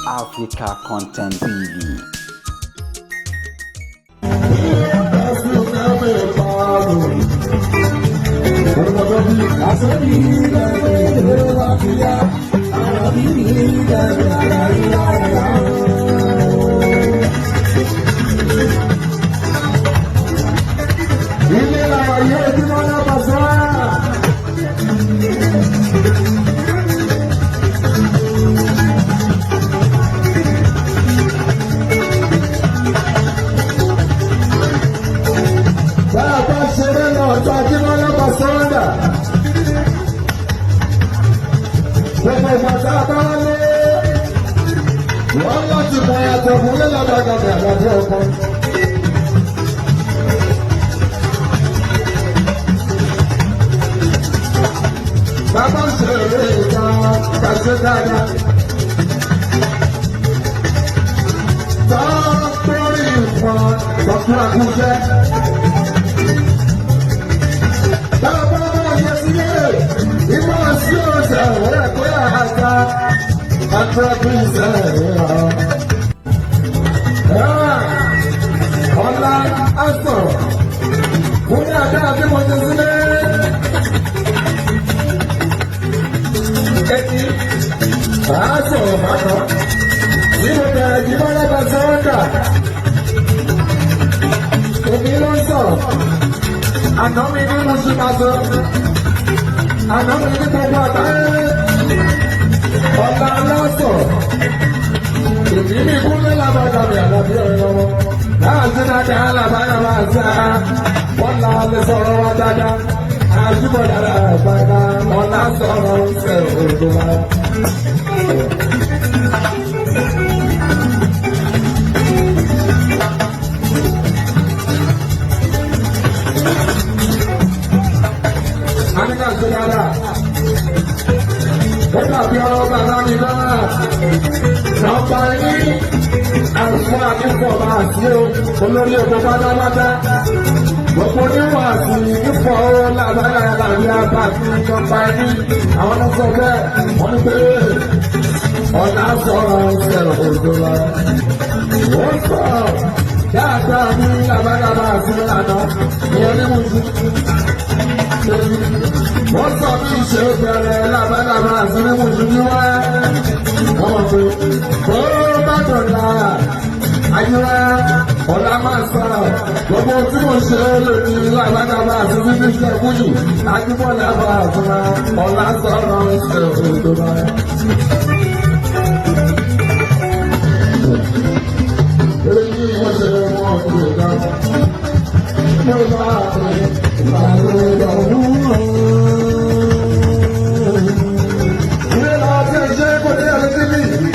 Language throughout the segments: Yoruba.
Africa Content TV. Ilé làwọn yóò tí wọ́n lọ bọ̀ sọ́. Bá a bá ṣeré lọ ọ̀tọ̀ Ajímọ́lá bọ̀ sọ́ńdà. Gbogbo ìgbà tá a bá wálé, wọ́n láti mọ ẹ̀tọ́ fún lẹ́lọ́dọ̀dọ̀ àgbàdo ọkọ. Bàbá ń ṣe eré ìta kàṣẹ dáadáa. Tọ́kùnrin ìfọ̀n tọ́kùn àkúnjẹ́. Bàbá máa ṣe sílé ìmọ̀ sí ọ̀sẹ̀ rẹ̀ pé àga àtúrọ̀kùn ìṣẹ̀lẹ̀ rẹ̀. Ọ̀la Asọ̀, kúnlẹ̀ àdá àbí mo ṣe sílé. Ẹni àá sọ̀rọ̀ bákan nínú bẹ̀rẹ̀ jí bá lọ́ba sọ́ńdà. Èmi ló ń sọ̀rọ̀. Àná mi ní mo ṣe máa sọ. Àná mi ní gbogbo àgbáyé. Ọ̀la lásọ̀. Èmi ní kúnlẹ̀ lábàdà mi àlàbí ọ̀rẹ́ lọ́wọ́. Láàzí dáadáa làbáyà máa sá. Wọ́n la lè sọ̀rọ̀ wa dáadáa. Àjùbọ̀ dára àgbàdá. Ọ̀la sọ̀rọ̀ ń sẹ̀ òdo wa. Àníkà ṣe dáadáa. Ó dàbí ọ̀rọ̀ bàbá mi náà. Nọ́mbà ní àìsàn àdúgbò máa sí o. Olórí oko pátápátá. Gbogbo oníwọ̀n àti ìfọ̀ lábára làbí àbá sí nọ́mbà ní. Àwọn náà sọ bẹ́ẹ̀ wọ́n ní pé ọ̀nà sọ̀rọ̀ ṣẹ̀ òjò lọ. Ó sọ̀rọ̀ dáadáa ní labalábá àti ìlànà ìyẹn ní mo ti wọ́n sọ bí ṣe bẹ̀rẹ̀ labalábá àti ní mo ti ní wá. Wọ́n mọ̀ pé kó bá dọ̀la ayúwá ọ̀la máa sọ̀rọ̀ gbogbo tí mo ṣe lórí labalábá àti ní ṣe kújù ajúbọ̀lá bá àtúnra ọ̀la sọ̀rọ̀ ṣe òdo bá. Èyí wọ́n ṣe wọ́n kò dá. Mo bá ìlànà òwúrọ̀. Ilé làwọn tí ń ṣe kò dé ẹ̀rí síbí.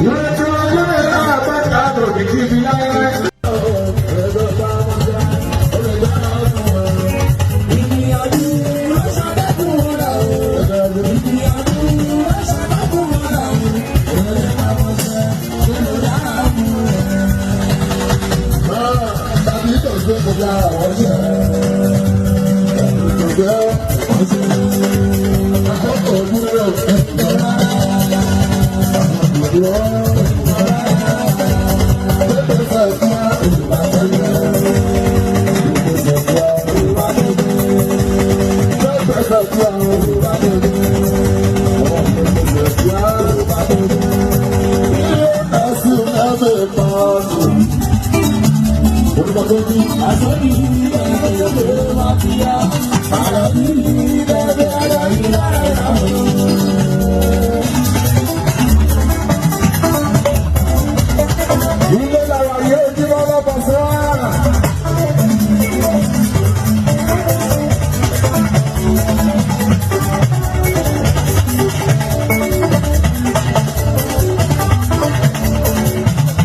Ìrètí ọjọ́ ìlà àgbàkà àdòdì kíbi láyé. Ilé làwọn yóò jí wọn lọ́pọ̀ sí wàhálà.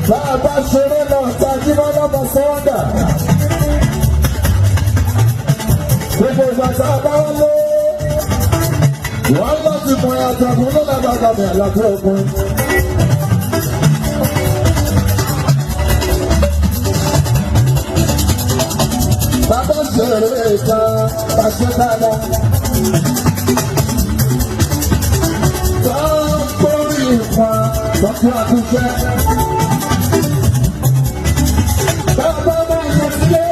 Bá a bá ṣeré lọ, ta jí wọn lọ́pọ̀ sí wàhálà. Gbogbo ìgbà tá a bá wọlé, wọ́n láti mọ àtàkùn lọ́la bàbá mi àlàfo ọkùnrin. Bàbá ṣeré kan, bàṣẹ dáadáa. Tọ́jú àtúnṣe. Bàbá máa ń ṣe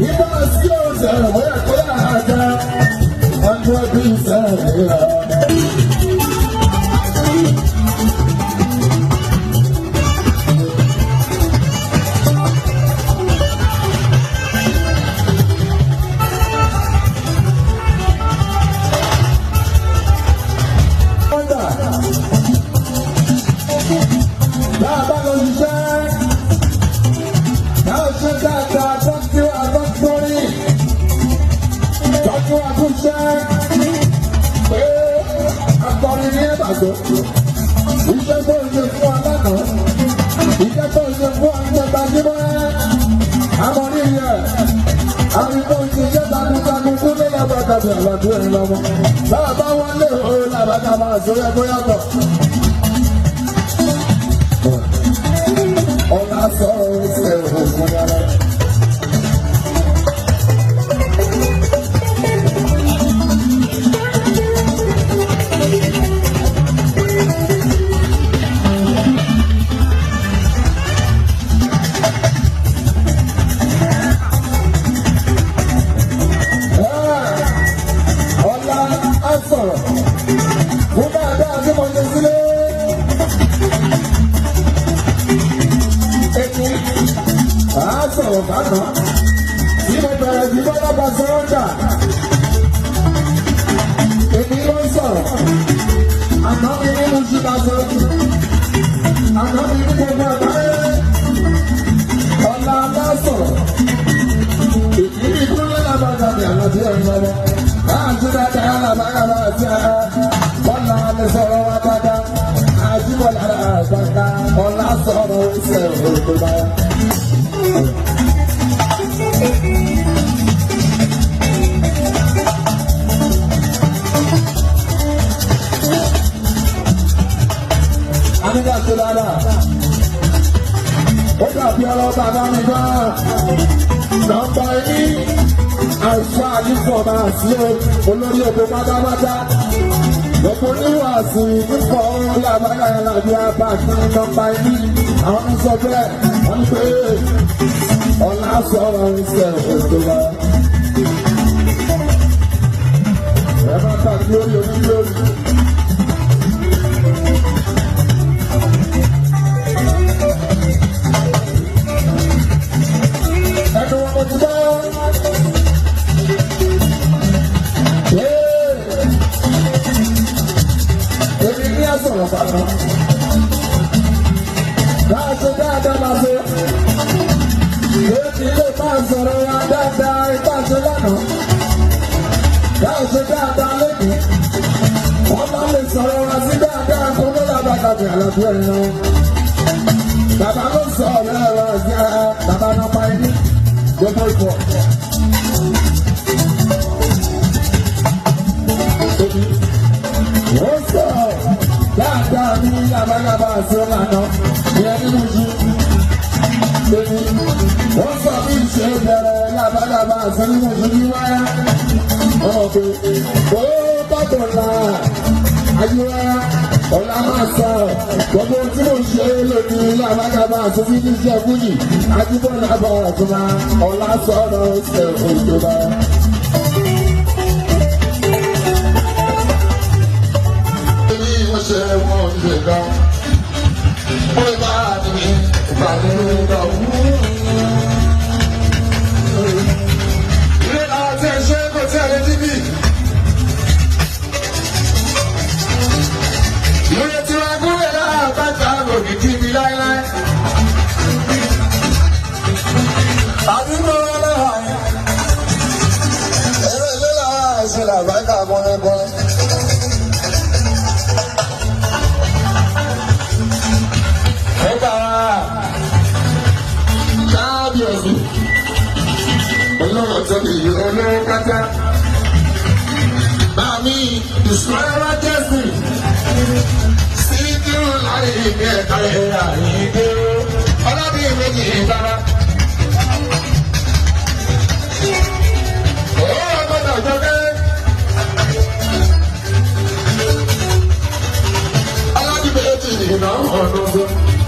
ìbá sí ọ̀sẹ̀ bóyá kóyà àjà 100%. Bàbá lọ ṣiṣẹ́, náà ṣe dáadáa, tọ́jú àtọ́kùnrin, tọ́jú àtúnṣe, pé akọrin ní ẹ̀bàgbọ́. Iṣẹ́ tó ń ṣe fún alánà, iṣẹ́ tó ń ṣe fún àjẹta jímọ́, àmọ́ ní ìyẹn, àríkó ń ṣiṣẹ́ takuntakun kú ní lábàkàbí àlàdé ẹ̀ lọ́mọ. Bàbá wọlé o, làbàkàbà àṣírí ẹ̀kọ́ yàtọ̀. Ọlá sọ̀rọ̀ ṣe ògùn yàrá. Ọlá á sọ̀rọ̀ fún dáadáa tí mo ṣe sílé. Èmi á sọ̀rọ̀ bákan tí mo bẹ̀rẹ̀ sí bọ́lá bá sọ̀rọ̀ dà. Èmi ló ń sọ̀rọ̀. Àná mi ní mo ṣì bá sọ̀rọ̀. Àná mi ní gbogbo àgbáyé. Ọlá á sọ̀rọ̀. Ìdílé kúnlẹ̀ lábàgàbí àlàbí ẹ̀rín lọ́wọ́. Máa tún dáadáa lábàgàbà àti ara. Bọ́lá lè sọ̀rọ̀ wá dáadáa. Àjíbọ̀lá àgbàgbà. Ọlá sọ̀rọ̀ ṣe òkú báyà. Àníjà tó dáadáa. Ó dàbí ọlọ́ bàbá mi gan-an. Nọ́mbà yìí àìsàn àdìfọ̀ máa sí olórí oko pátápátá. Gbogbo oníwàásù nípa ọ̀rọ̀ làbáyà làbí abáàkí nọ́mbà yìí. Àwọn ń sọ bẹ́ẹ̀ wọ́n ń pè é. Ọ̀la sọ̀rọ̀ ń sẹ̀ òjò wa. Ẹ má ta lórí onílórí. Ẹnu wọn mo ti bọ́. Èmi ní àsọ̀rọ̀ bàbá. Máa ṣe dáadáa máa ṣe. Èmi lè máa sọ̀rọ̀ wa dáadáa ipá ṣe lánàá. Máa ṣe dáadáa lónìí. Wọ́n máa lè sọ̀rọ̀ wa sí dáadáa kó ló lábàkàbí àlàbí ẹ̀rín náà. Bàbá ló sọ ọ̀rẹ́ ẹ̀rọ sí ara bàbá náà pa ẹni gbogbo ìfọ̀. Ó sọ dáadáa ní labalábá àti ọ̀làná ìyẹn nínú yìí. Èmi ó sọ bí ìṣe bẹ̀rẹ̀ labalábá àti nínú yìí ní wáyà. Ọ̀pẹ ó bàtọ̀ là ayé wa ọ̀la máa sọ gbogbo tí mo ṣe lónìí labalábá àti fífi iṣẹ́ fújì àdúgbò làbọ̀ ọ̀túnba ọ̀la sọ̀rọ̀ ṣe òjòba. Bí wọ́n ṣe wọ́n ṣe gan. Ó bá mi ìpàdé lọ wú. Ilé àwọn tí ẹ ṣe kò tí ẹ lè dìbì. Ìrètí tí wọ́n gúnlẹ̀ láàbàtà kò ní dìbì láéláé. Àdúgbò ọlọ́wà yẹn. Eré ilé làwọn àṣẹ làbákà kọrin-kọrin. Ẹgbà káàbíyèsí olóró tóbi olóró pátá. Bàmí ìṣúra jẹ́sì síkírù láyé ìgbé ẹ̀ka ẹ̀rà ìgbé ọlọ́dún méjì ìbára. Ó gbọ́dọ̀ jọ pé ọlọ́dún méjì Ìnáwó ọdún.